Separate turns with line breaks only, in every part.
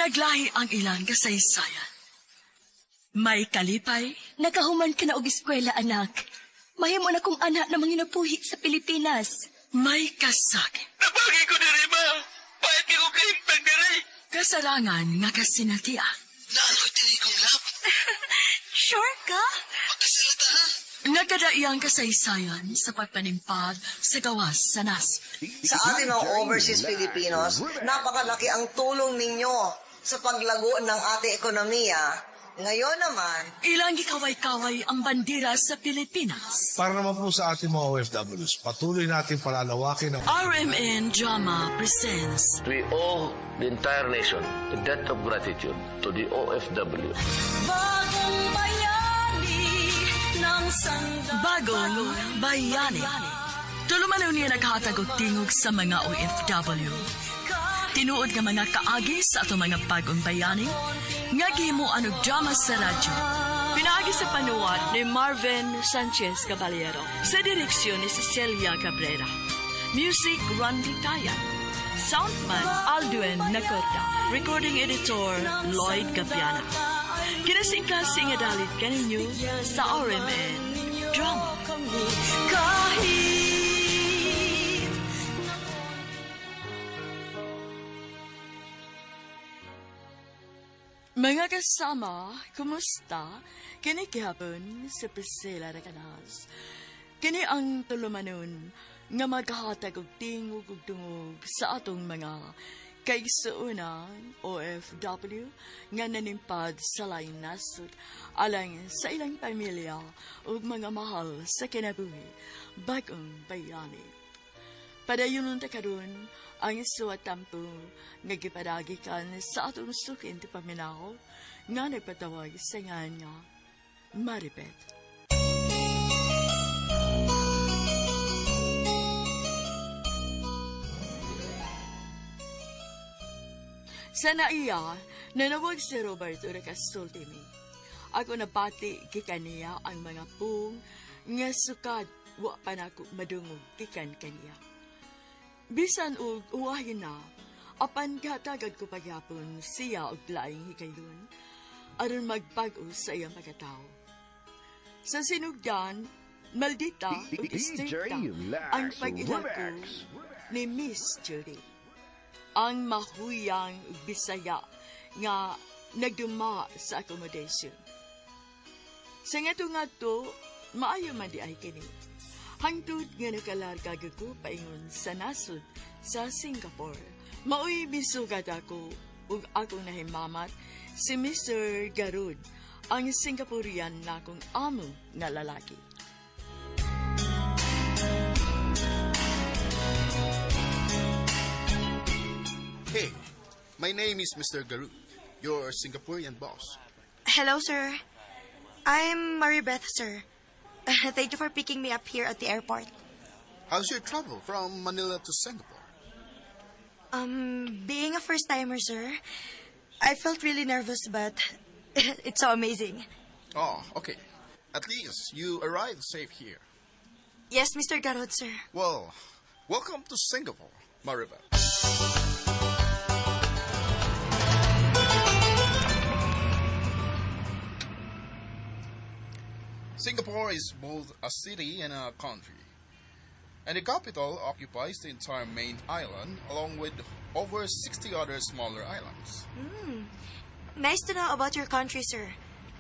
Naglahi ang ilang kasaysayan. May kalipay,
Nakahuman ka na og eskwela, anak. Mahimo na kong anak na manginabuhi sa Pilipinas.
May kasakit.
Nabagi ko diri, ma. Pahit ko kahimpag diri.
Kasarangan nga kasinatian.
Naa koy tinigong love.
Sure ka?
Magkasalata ha.
Nagkadaiyang kasaysayan sa pagpanimpad sa gawas sa nasod.
Sa ating mga overseas Filipinos, napakalaki ang tulong ninyo sa paglago ng ating ekonomiya. Ngayon naman,
Ilang gikaway-kaway ang bandera sa Pilipinas.
Para naman po sa ating mga OFWs, patuloy natin palalawakin ang
RMN Drama presents
We owe the entire nation a debt of gratitude to the OFW.
Bagong bayani ng sanda.
Bagong Bayani. Tulumanon niya naghatag og tingog sa mga OFW. Tinuod nga mga kaagi sa atong mga bagong bayani nga gihimuan og drama sa radyo. Pinaagi sa panuwat ni Marvin Sanchez Caballero sa direksyon ni Cecilia Cabrera. Music, Randy Taya. Soundman, Aldwin Nacorda. Recording editor, Lloyd Gabiana. Kinasingkasing nga dalit kaninyo sa RMN Drama.
Kami kahit
Mga kasama, kumusta? Kini gihapon sa Priscilla Recanas. Kini ang tulumanon nga maghatag og tingog ug dungog sa atong mga kaigsuonan OFW nga nanimpad sa laing nasod alang sa ilang pamilya ug mga mahal sa kinabuhi, bagong bayani. Padayon ta karon ang suwatampo nga gipadagikan sa atong sukin ti paminaw nga nagpatawag sa ngan nga Maribeth. Sa naiya, nanawag si Robert ora kasulti mi. Ako nabati gikan niya ang mga pung nga sukad wa pa nako madungog gikan kaniya. Bisan og uwahin na, apan gihatagad ko pagyapon siya og laing higayon aron magbag-o sa iyang pagkatao. Sa sinugdan, maldita ug istrikta ang pag-ila ko ni Miss Judy. Ang mahuyang ug Bisaya nga nagduma sa accommodation. Sa nga to, maayo man di ay kini. Hangtod nga nakalarga ko paingon sa nasod sa Singapore. Maoy misugat ako ug akong nahimamat si Mr. Garud, ang Singaporean nakong amo nga lalaki.
Hey, my name is Mr. Garut, your Singaporean boss.
Hello, sir. I'm Maribeth, sir. Thank you for picking me up here at the airport.
How's your travel from Manila to Singapore?
Being a first-timer, sir, I felt really nervous, but it's so amazing.
Oh, okay. At least you arrived safe here.
Yes, Mr. Garot, sir.
Well, welcome to Singapore, Maribel. Singapore is both a city and a country. And the capital occupies the entire main island along with over 60 other smaller islands.
Nice to know about your country, sir.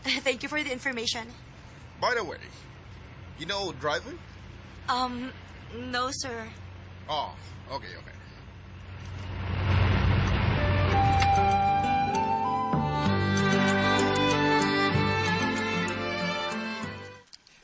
Thank you for the information.
By the way, you know driving?
No, sir.
Oh, okay.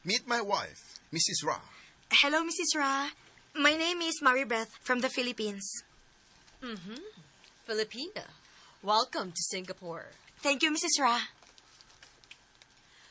Meet my wife, Mrs. Ra.
Hello, Mrs. Ra. My name is Maribeth from the Philippines.
Filipina. Welcome to Singapore.
Thank you, Mrs. Ra.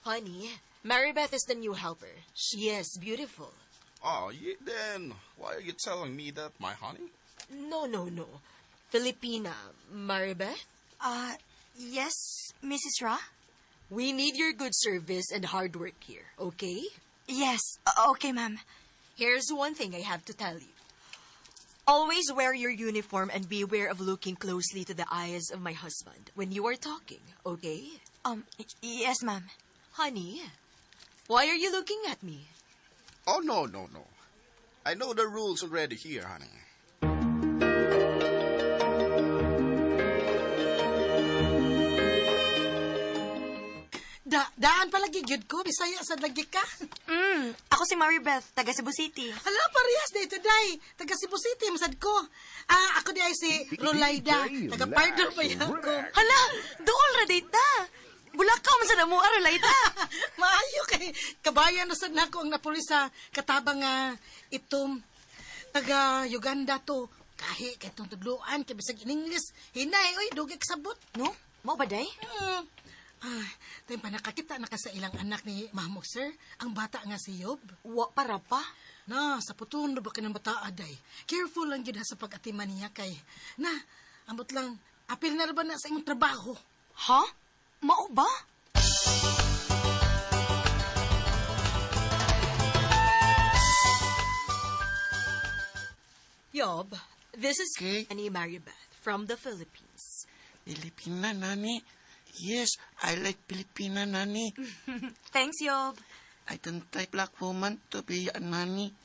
Honey, Maribeth is the new helper. She is beautiful.
Oh, then why are you telling me that, my honey?
No. Filipina, Maribeth,
Yes, Mrs. Ra?
We need your good service and hard work here, okay?
Yes, okay, ma'am.
Here's one thing I have to tell you. Always wear your uniform and beware of looking closely to the eyes of my husband when you are talking, okay?
Yes, ma'am.
Honey, why are you looking at me?
Oh, no, no, no. I know the rules already here, honey.
Daan palagi gyud ko, Bisaya sad lagi ka.
Ako si Maribeth, taga Cebu City.
Hala, parehas dito day. Taga Cebu City masad ko. Ah, ako di ay si Rolaida, taga Pardo pa yan ko.
Hala, dool ra data. Bulakaw man sa namo Rolaida.
Maayo kay kabayan na sad nako ang napulis sa katabang nga itom. Taga Uganda to. Kahi kay tong tudloan kay bisag in English. Hinay oy, dugay kasabot.
No? Mao ba day?
Ah, tayo pa nakakita na ka sa ilang anak ni Mamo, sir. Ang bata nga si Yob.
Wa para pa.
Na, sa puton ba kinang bata aday. Careful lang gyud ha sa pag-atiman niya kay. Na, ambot lang, apil na ra ba na sa imong trabaho?
Ha? Mao ba?
Yob, this is
Okay.
Annie Maribeth from the Philippines.
Filipina, Nani. Yes, I like Filipina, Nani.
Thanks, Yob.
I don't like black woman to be a nanny.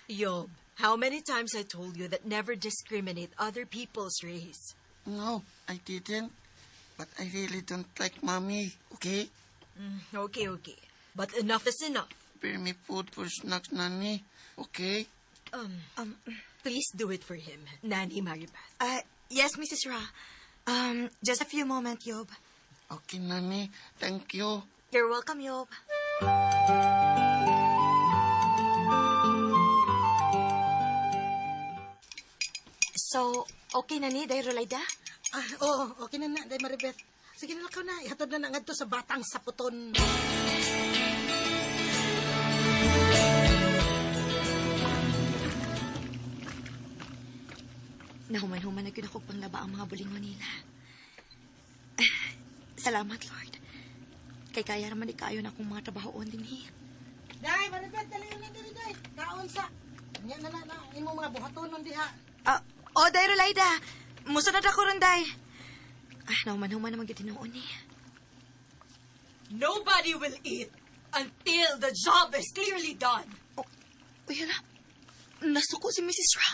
Yob, how many times I told you that never discriminate other people's race?
No, I didn't. But I really don't like mommy, okay?
Okay, okay. But enough is enough.
Prepare me food for snacks, Nani. Okay?
Please do it for him, Nanny Maribeth.
Yes, Mrs. Ra. Just a few moment, Yob.
Okay, Nani. Thank you.
You're welcome, Yob. So, okay na ni, Day Rolaida?
Ah, oo, okay na na, Day Maribeth. Sige na lakaw na, ihatod na na ngadto sa batang saputon.
Nahuman-human na gyud ako panglaba ang mga bulingon nila. Salamat, Lord. Kay kaya raman di kaayo na akong mga trabahoon dinhi.
Day, Maribeth, dali na dali, day. Kaon sa. Nya na na, na imong mga buhatonon diha.
Ah, oh, Day Rolaida. Musunod ako ron, Day. Ah, nahuman-human naman gyud tinuon ni.
Nobody will eat until the job is clearly done.
Oh, uy, hala. Nasuko si Mrs. Ra.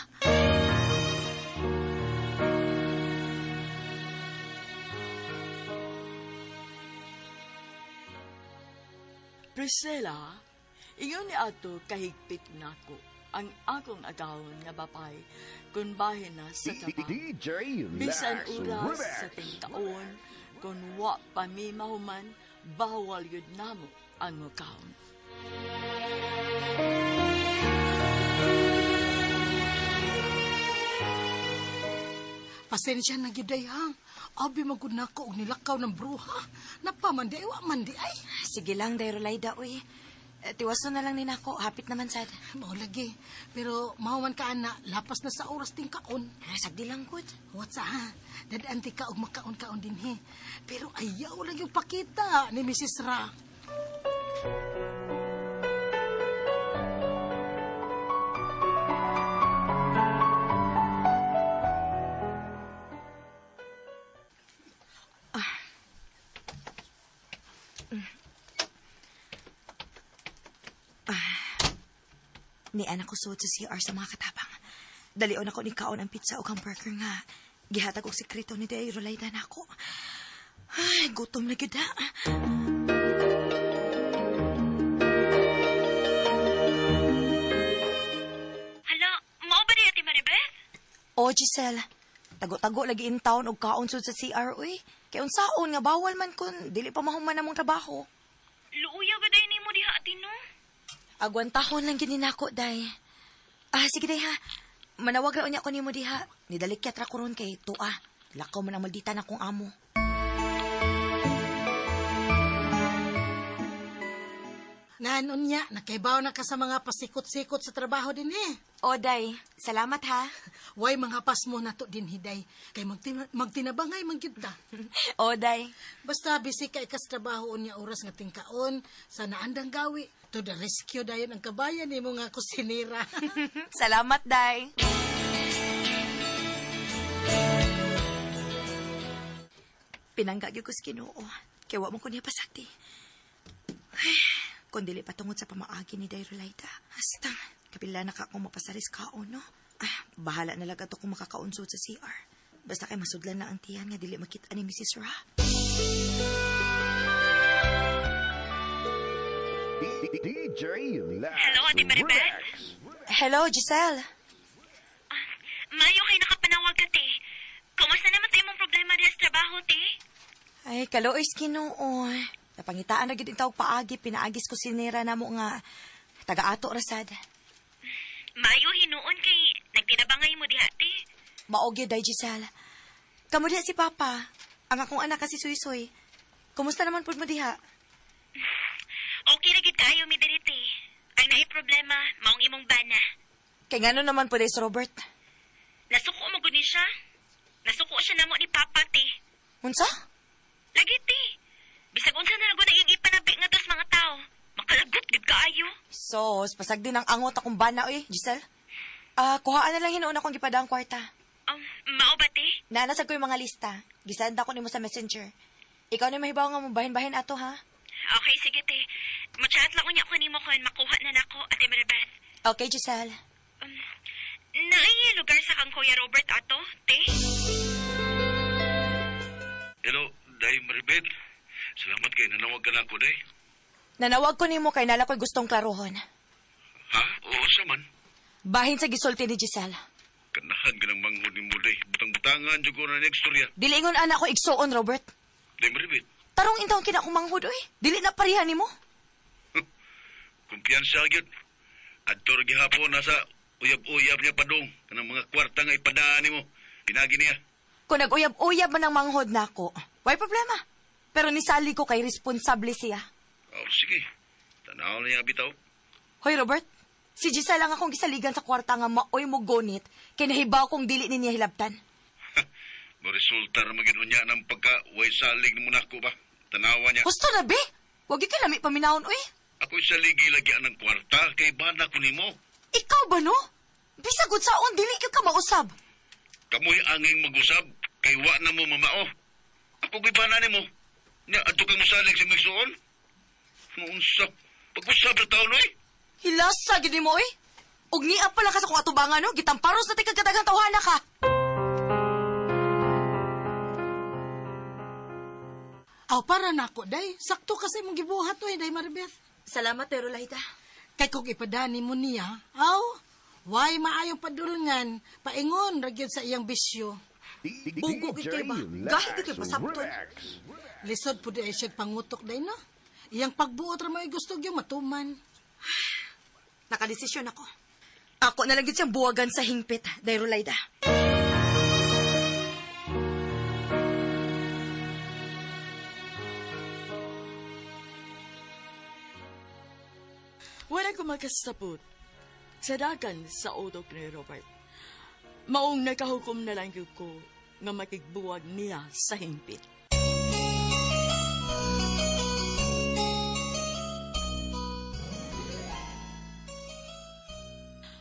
Priscilla, ingon ni ato kahigpit nako ang akong agawon nga bapay kun bahin na sa trabaho. Bisan oras sa tingkaon, kun wa pa mi mahuman, bawal yun namo ang mukaon.
Pasensya na gyud day ha. Abi magud nako og nilakaw ng bruha. Napaman di ay, wa man di ay.
Sige lang, Day Rolaida, uy. Eh, tiwason na lang ni nako. Hapit naman sad.
Mao lagi. Pero mao man ka ana, lapas na sa oras ting kaon.
Ah, sagdi lang, good.
What sa ha? Dadaan ti ka og makaon-kaon dinhi. Pero ayaw lang yung pakita ni Mrs. Ra.
Ni anak ko suot sa CR sa mga katabang. Dalion ako ni kaon ang pizza o hamburger nga. Gihatag og sekreto ni Day Rolaida nako. Ay, gutom na gyud ha.
Hala, mao ba di Ate Maribeth?
O Giselle, tago-tago lagi in town og kaon sud sa CR uy. Kay unsaon nga bawal man kun dili pa mahuman among trabaho.
Luuya ba day nimo diha ate no?
Agwantahon lang gyud ni nako day. Ah, sige day ha. Manawag ra unya ko nimo diha. Nidalikyat ra ko ron kay tuwa. Lakaw man ang maldita na akong amo.
Nanon niya, nakaibaw na ka sa mga pasikot-sikot sa trabaho din eh.
O day, salamat ha.
Way mga pasmo na to din hiday. Kay magtinabangay man gyud ta.
O day.
Basta busy ka ikas trabaho unya oras nga tingkaon sa naandang gawi. To the rescue dayon ang kabayan nimo nga kusinera.
Salamat day. Pinangga gyud ko sa Ginoo. Kay wa mo ko niya pasakti. Ay, kung dili patungod sa pamaagi ni Day Rolaida. Hasta, kapila na ka akong mapasaris kaon, no? Ah, bahala na lang ato kung makakaunsod sa CR. Basta kay masudlan na ang tiyan nga dili makita ni Mrs. Ra.
DJ Lax.
Hello, Ate Maribel.
Hello, Giselle.
Mayo kay nakapanawag ka, te. Kumusta naman tayo mong problema diya sa trabaho, te?
Ay, kaluoy sa Ginoo. Napangitaan na gyud ang tawag paagi, pinaagis ko sinira na mo nga taga-ato rasad.
Mayo hinuon kay nagtinabangay mo diha, te.
Mao gyud day Giselle. Kamo diha si Papa. Ang akong anak kasi Suy-Suy. Kumusta naman pud mo diha?
Okay na gid kaayo mi diri, te. Ang naay problema, maong imong bana.
Kay ngano naman pud si Robert?
Nasuko mo gud ni siya. Nasuko siya namo ni Papa, te.
Unsa?
Lagi, te. Bisag unsa na lang gud ang iyang ipanabi nga sa mga tao. Makalagot gid kaayo.
Sos, pasag din ang angot akong bana oy, Giselle. Ah, kuhaan na lang hinuon akong gipada ang kwarta.
Mao ba, te?
Naanasag ko yung mga lista. Gisanda ko nimo sa Messenger. Ikaw na mahibaw nga mo bahin-bahin ato ha.
Okay, sige, te. Mo-chat lang unya ko nimo kon makuha na nako, Ate Maribeth.
Okay, Giselle.
Naay lugar sa kang Kuya Robert ato, te?
Hello, Day Maribel. Salamat kay nanawag ka na ako, Day.
Nanawag ko nimo kay nala ko'y gustong klarohon.
Ha? Oo, sa man.
Bahin sa gisulti ni Giselle.
Kanahan ka ng manghod ni mo, Day. Butang-butangan, jud ko na next storya.
Dili ingon anak ko igsuon, Robert.
Day Maribel,
Tarong intawon kina akong manghod oy. Dili na pareha nimo.
kumpiyansa gyud. Adto ra gihapon nasa uyab-uyab niya padung kanang mga kwarta nga ipadaan nimo. Pinagi niya.
Kung nag-uyab-uyab man ang manghod nako, way problema. Pero nisali ko kay responsable siya.
Oh, sige. Tanaw na niya bitaw.
Hoy Robert, si Giselle ang akong gisaligan sa kwarta nga maoy mo gonit kay nahibaw kong dili niya hilabtan.
Mo resulta ra magid unya ng pagka way salig nimo nako ba. Tanawa niya.
Husto na be. Wag gyud kay lami paminawon oy.
Ako'y saligi lagi ang kwarta kay bana ko nimo.
Ikaw ba no? Bisag saon dili gyud ka mausab.
Kamoy anging mag-usab kay wa na mo mamao. Ako ko'y bana nimo. Nya adto kay mosalig sa migsuon. Unsa? Pag-usab na taon oy.
Hilasa gid nimo oy. Ug niya pala ka sa kong atubangan no, gitamparos na tikag kadaghang tawhana ka.
Aw, para nako, day. Sakto kasi mong gibuhat, oy, day Maribeth.
Salamat, Pero Laida.
Kay kung ipadani mo niya, aw, why maayong padulngan, paingon, ragyod sa iyang bisyo.
Bugo gid kay ba? Gahit gid kay pasabton.
Lisod po di ay siya pangutok, day, no? Iyang pagbuot ra may gusto gyud matuman.
Nakadesisyon ako. Ako na lang gyud siyang buwagan sa hingpit, Day Rolaida.
Wala ko makasapot sa dagan sa utok ni Robert. Maong nakahukom na lang gyud ko nga makigbuwag niya sa hingpit.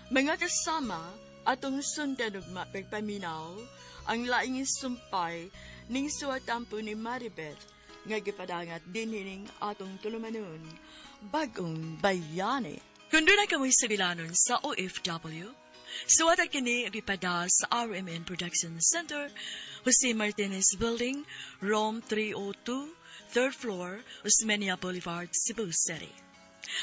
Mga kasama, atong sundan ug mapagpaminaw ang laing sumpay ning suwatampo ni Maribeth nga gipadangat dinining atong tulumanon, Bagong Bayani. Kung doon na kamoy sabilanon sa OFW, suwatan kini gipada sa RMN Production Center, Jose Martinez Building, Room 302, 3rd floor, Osmeña Boulevard, Cebu City.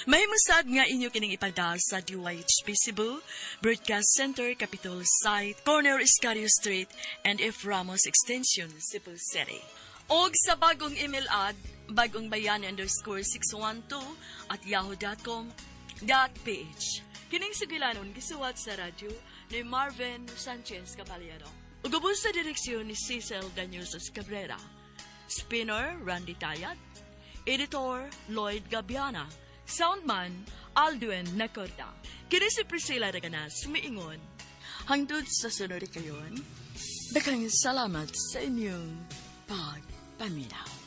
Mahimusad nga inyo kining ipada sa DYHP Cebu, Broadcast Center, Capitol Site, Corner Escario Street, and F. Ramos Extension, Cebu City. Og sa bagong email ad, bagongbayani_612@yahoo.com.ph. Kining sugilanon gisuwat sa radyo ni Marvin Sanchez Caballero. Ug ubos sa direksyon ni Cecil Daniels Cabrera. Spinner, Randy Tayat. Editor, Lloyd Gabiana. Soundman, Aldwin Nacorda. Kini si Priscilla Raganas, miingon. Hangtod sa sunod kayon, daghang salamat sa inyong pagpaminaw.